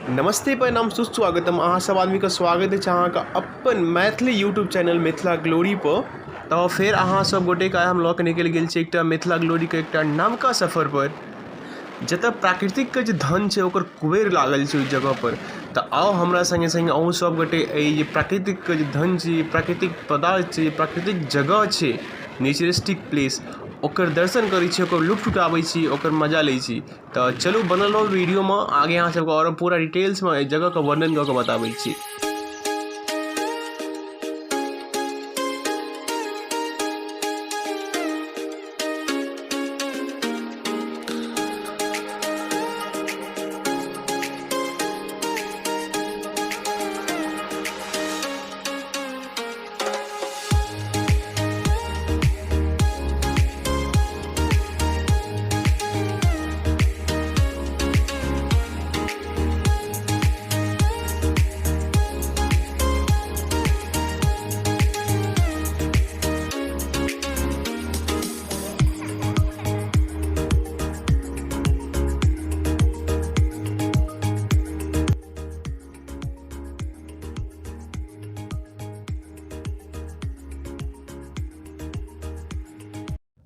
नमस्ते प्रणाम सुस्वागतम अहाँ सब आदमीके स्वागत अछि अहाँके अपन Maithili YouTube channel Mithila glory पर। तऽ फेर अहाँ सब गोटेके आइ हम लऽ के निकलि गेल छी एकटा मिथिला ग्लोरीके एकटा नवका सफर पर, जतऽ प्राकृतिकके जे धन छै ओकर कुबेर लागल छै ओहि जगह पर। तऽ आउ हमरा सङ्गे सङ्गे अहूँ सब गोटे एहि जे प्राकृतिकके जे धन छै, प्राकृतिक पदार्थ छै, प्राकृतिक जगह छै, नेचुरिस्टिक प्लेस, ओकर दर्शन करै छी, ओकर लुत्फ उठाबै छी, ओकर मजा लै छी। तऽ चलू बनल रहू वीडियोमे, आगे अहाँ सबके आओर पूरा डिटेल्समे एहि जगहके वर्णन कऽ कऽ बताबै छी।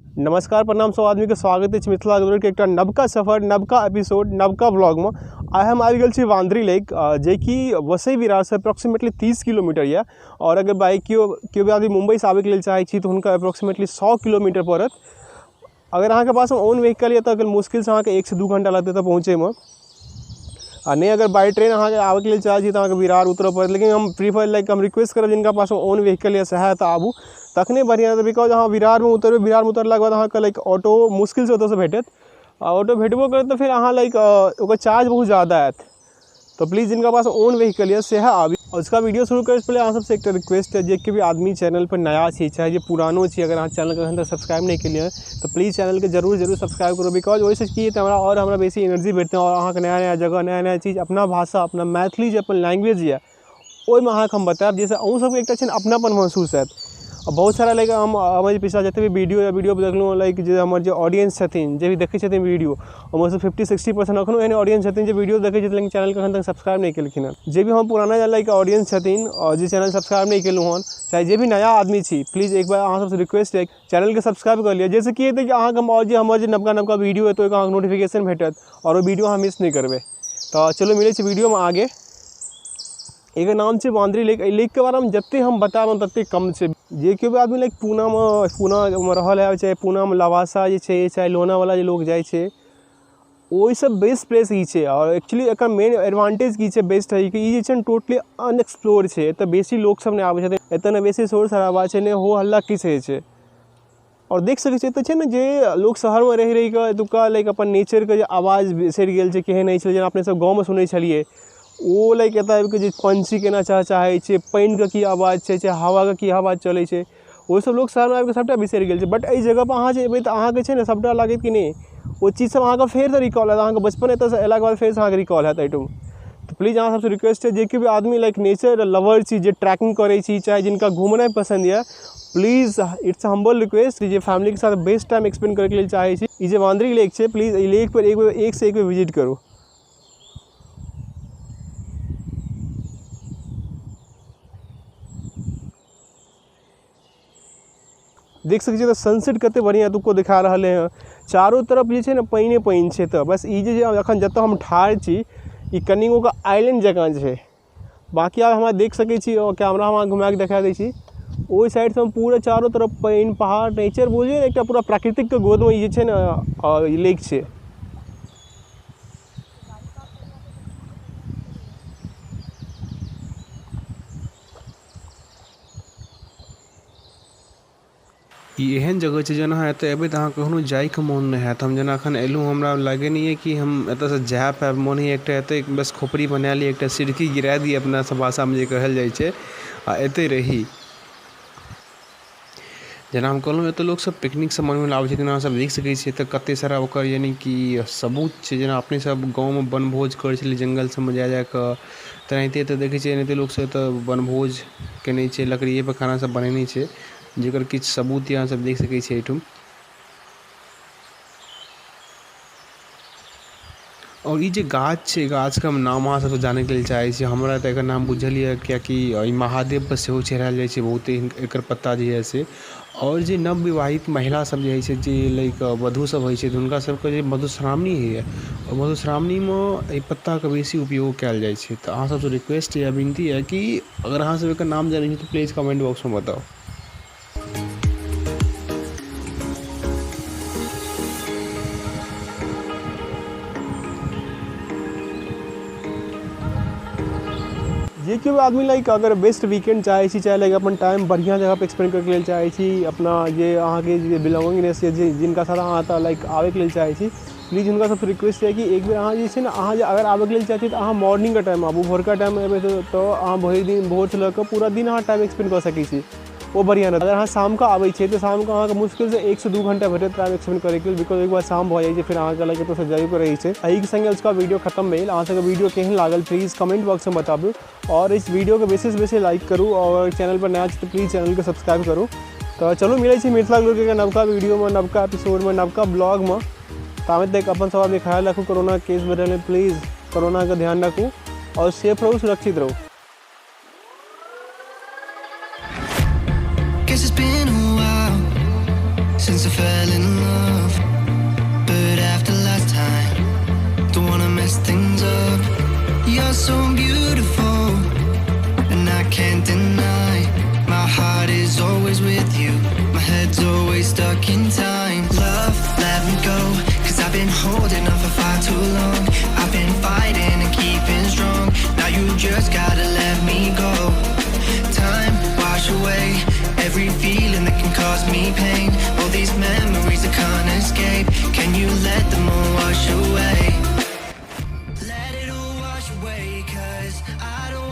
नमस्कार प्रणाम सब आदमीके स्वागत अछि मिथिला ग्लोरीके एकटा नवका सफर, नवका एपिसोड, नवका व्लॉगमे। आइ हम आबि गेल छी वांद्री लेक, जेकि वसई विरारसँ अप्रोक्सीमेटली 30 किलोमीटर यऽ। आओर अगर बाइक केओ भी आदमी मुम्बईसँ आबैके लेल चाहै छी तऽ हुनका अप्रोक्सीमेटली 100 किलोमीटर पड़त। अगर अहाँके पासमे ओन व्हीकल यऽ तऽ अगर मुश्किलसँ अहाँके 1 से 2 घण्टा लगतै तऽ पहुँचैमे। आ नहि अगर बाई ट्रेन अहाँके आबैके लेल चाहै छी तऽ अहाँके विरार उतरऽ पड़त। लेकिन हम प्रीफर लाइक हम रिक्वेस्ट करब जिनका पासमे ओन व्हीकल यऽ सएह एतऽ आबू, तखने बढ़िआँ हेतै। Because अहाँ विरारमे उतरबै, विरारमे उतरलाके बाद अहाँके लाइक ऑटो मुश्किलसँ ओतऽसँ भेटत। आ ऑटो भेटबो करत तऽ फेर अहाँ लाइक ओकर चार्ज बहुत ज्यादा आयत। तऽ प्लीज जिनका पास ओन व्हीकल यऽ सएह आबी। और उसका वीडियो शुरू करैसँ पहिले अहाँ सबसँ एकटा रिक्वेस्ट है, जे कि भी आदमी चैनल पर नया छी चाहे जे पुरानो छी, अगर अहाँ चैनलके एखन तक सब्सक्राइब नहि केलियै तऽ प्लीज चैनलके जरूर जरूर सब्सक्राइब करू। Because ओहिसँ की हेतै, हमरा आओर हमरा बेसी एनर्जी भेटतै आओर अहाँके नया नया जगह, नया नया चीज, अपना भाषा, अपना मैथिली जे अपन लैंग्वेज यऽ ओहिमे अहाँके हम बतायब, जाहिसँ अहूँ सबके एकटा छै ने अपनापन महसूस हैत। आओर बहुत सारा लाइक हम हमर जे पिछला जते भी वीडियो यऽ, वीडियो देखलहुँ, लाइक जे हमर जे ऑडियंस छथिन, जे भी देखै छथिन वीडियो, ओहिमे सँ 50-60% एखनो एहन ऑडियंस छथिन जे वीडियो देखै छथिन लेकिन चैनलके एखन तक सब्सक्राइब नहि केलखिन हँ। जे भी हमर पुराना लाइक ऑडियंस छथिन आओर जे चैनल सब्सक्राइब नहि केलहुँ हँ, चाहे जे भी नया आदमी छी, प्लीज एक बार अहाँ सबसँ रिक्वेस्ट अइ चैनलके सब्सक्राइब कऽ लिअ, जाहिसँ की हेतै कि अहाँके हम आओर जे हमर जे नवका नवका वीडियो एतै ओहिके अहाँके नोटिफिकेशन भेटत आओर ओ वीडियो अहाँ मिस नहि करबै। तऽ चलू मिलै छी वीडियोमे आगे। एकर नाम छै बांद्री लेक। एहि लेकके बारेमे जतेक हम बतायब ततेक कम छै। जे केओ भी आदमी लाइक पूनामे रहल है, चाहे पूनामे लवासा जे छै, चाहे लोनावाला जे लोक जाइ छै, ओहिसँ बेस्ट प्लेस ई छै। आओर एक्चुअली एकर मेन एडवांटेज की छै बेस्ट है कि ई जे छै ने टोटली अनएक्सप्लोर छै। एतऽ बेसी लोक सब नहि आबै छथिन, एतऽ ने बेसी शोर शराबा छै, ने हो हल्ला किछु होइ छै। आओर देख सकै छियै एतऽ छै ने जे लोक शहरमे रहि रहि कऽ एतुक्का लाइक अपन नेचरके जे आवाज बिसरि गेल छै, केहन होइ छलै जेना अपने सब गाँवमे सुनै छलियै, ओ लाइक एतऽ आबिकऽ जे पंछी केना चहचहाइ छै, पानिके की आवाज छै, चाहे हवाके की आवाज चलै छै, ओसब लोक शहरमे आबिकऽ सबटा बिसरि गेल छै। बट एहि जगहपर अहाँ जे एबै तऽ अहाँके छै ने सबटा लागत कि नहि ओ चीज सब अहाँके फेरसँ रिकॉल हैत, अहाँके बचपन एतऽसँ अयलाके बाद फेरसँ अहाँके रिकॉल हैत एहिठाम। तऽ प्लीज अहाँ सबसँ रिक्वेस्ट छै जे केओ भी आदमी लाइक नेचर लवर छी, जे ट्रैकिंग करै छी, चाहे जिनका घुमनाइ पसन्द यऽ, प्लीज it's humble request जे फैमिलीके साथ बेस्ट टाइम स्पेंड करैके लेल चाहै छी, ई जे वांद्री लेक छै, प्लीज एहि लेक पर एक बेर, एक से एक बेर विजिट करू। देख सकै छियै तऽ सनसेट कते बढ़िआँ एतुक्को देखा रहलै हँ। चारू तरफ जे छै ने पानिए पानि छै। तऽ बस ई जे एखन जतऽ हम ठाढ़ छी ई कनिगोके आइलैंड जकाँ छै। बाँकी आब हमरा देख सकै छी, ओ कैमरा हम अहाँके घुमाके देखा दै छी। ओहि साइडसँ हम पूरा चारू तरफ पानि, पहाड़, नेचर बुझियौ ने एकटा पूरा प्राकृतिकके गोदमे ई जे छै ने ई लेक छै। ई एहन जगह छै जेना अहाँ एतऽ एबै तऽ अहाँके कखनो जाइके मोन नहि हैत। हम जेना एखन एलहुँ, हमरा लागै नहि यऽ कि हम एतऽसँ जा पायब। मोन होइए एकटा एतै बस खोपड़ी बना ली, एकटा सिरकी गिरा दी, अपना सब भाषामे जे कहल जाइ छै, आ एतै रही। जेना हम कहलहुँ एतऽ लोक सब पिकनिक सब मनबै लए आबै छथिन। अहाँ सब देख सकै छियै एतऽ कते सारा ओकर यानि कि सबूत छै। जेना अपने सब गाँवमे बनभोज करै छलियै जंगल सबमे जा जा कऽ, तेनाहिते एतऽ देखै छियै एनाहिते लोक सब एतऽ बनभोज केने छै, लकड़िये पर खाना सब बनेने छै, जकर किछु सबूत अहाँ सब देख सकै छियै एहिठाम। और ई जे गाछ छै, गाछ के हम नाम अहाँ सबसे जाने के लेल चाहे छी। हमरा तऽ एकर नाम बुझल ये कियाकि ई महादेव पर सेहो चढ़ायल जाय छै बहुते एकर पत्ता जे ये से। और जे नव विवाहित महिला सब जे होय छै, जे लाइक वधु सब होय छै, हुनका सबके जे मधुश्रावणी होय ये, मधुश्रावणी में एहि पत्ता के बेसी उपयोग कैल जाय छै। तऽ अहाँ सबसे रिक्वेस्ट या विनती ये कि अगर अहाँ सब एकर नाम जानै छी तऽ प्लीज कमेंट बॉक्स में बताउ। जे केओ आदमी लाइक अगर बेस्ट वीकेंड चाहै छी, चाहे लाइक अपन टाइम बढ़िआँ जगह पर स्पेंड करैके लेल चाहै छी, अपना जे अहाँके जे बिलोंगिंगनेस या जे जिनका साथ अहाँ एतऽ लाइक आबैके लेल चाहै छी, प्लीज हुनका सबसँ रिक्वेस्ट यऽ कि एक बेर अहाँ जे छै ने, अहाँ जे अगर आबैके लेल चाहै छी तऽ अहाँ मॉर्निंगके टाइममे आबू। भोरका टाइममे एबै तऽ अहाँ भरि दिन भोरसँ लऽ कऽ पूरा दिन अहाँ टाइम स्पेंड कऽ सकै छी, ओ बढ़िआँ रहत। अगर अहाँ शामके आबै छियै तऽ शामके अहाँके मुश्किलसँ 1 से 2 घण्टा भेटत टाइम स्पेंड करैके लेल, because ओहिके बाद शाम भऽ जाइ छै, फेर अहाँके लाइक एतऽसँ जाइके रहै छै। एहिके संगे अजुका वीडियो खतम भेल। अहाँ सबके वीडियो केहन लागल, प्लीज कमेंट बॉक्समे बताबू और इस वीडियो के बेसी से बेसी लाइक करू और चैनल पर नया छी तऽ प्लीज चैनलके सब्सक्राइब करू। तऽ चलू, मिलै छी मिथिला ग्लोरीके नवका वीडियोमे, नवका एपिसोडमे, नवका ब्लॉगमे। ताबे तक अपन सब आदमी ख्याल राखू। कोरोना केस बढ़ल है, प्लीज कोरोनाके ध्यान राखू और सेफ रहू, सुरक्षित रहू। Guess it's been a while since I fell in love. But after last time, don't wanna mess things up. You're so beautiful, and I can't deny. My heart is always with you, my head's always stuck in time. Love, let me go, 'cause I've been holding on for far too long. I've been fighting and keeping strong. Now you just gotta let me go. Time wash away every feeling that can cause me pain. All these memories I can't escape. Can you let them all wash away? Let it all wash away, 'cause I don't